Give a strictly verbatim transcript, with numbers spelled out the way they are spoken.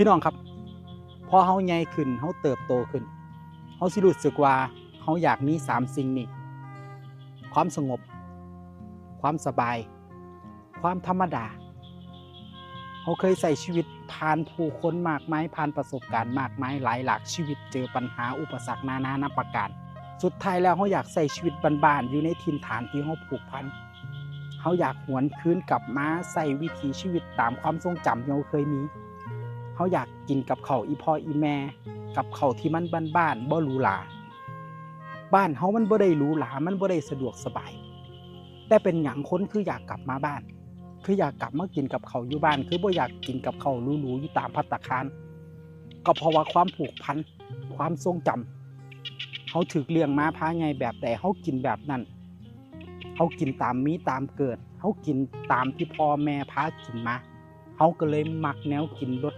พี่น้องครับ พอเฮาใหญ่ขึ้น เฮาเติบโตขึ้น เฮาสิรู้สึกว่าเฮาอยากมีสามสิ่งนี้ ความสงบ ความสบาย ความธรรมดา เฮาเคยใช้ชีวิตผ่านผู้คนมากมาย ผ่านประสบการณ์มากมาย หลายหลากชีวิต เจอปัญหาอุปสรรคนานานับประการ สุดท้ายแล้วเฮาอยากใช้ชีวิตบ้านๆ อยู่ในถิ่นฐานที่เฮาผูกพัน เฮาอยากหวนคืนกลับมาใช้วิถีชีวิตตามความทรงจำที่เฮาเคยมี เฮาอยากกินกับข้าวอีพ่ออีแม่ กับข้าวที่มันบ้านๆ บ่หรูหรา บ้านเฮามันบ่ได้หรูหรา มันบ่ได้สะดวกสบาย แต่เป็นหยังคนคืออยากกลับมาบ้าน คืออยากกลับมากินกับข้าวอยู่บ้าน คือบ่อยากกินกับข้าวหรูๆ อยู่ตามภัตตาคาร ก็เพราะว่าความผูกพัน ความทรงจำ เฮาถูกเลี้ยงมาพาใหญ่แบบใด เฮากินแบบนั้น เฮากินตามมีตามเกิด เฮากินตามที่พ่อแม่พากินมา เฮาก็เลยมักแนวกินรส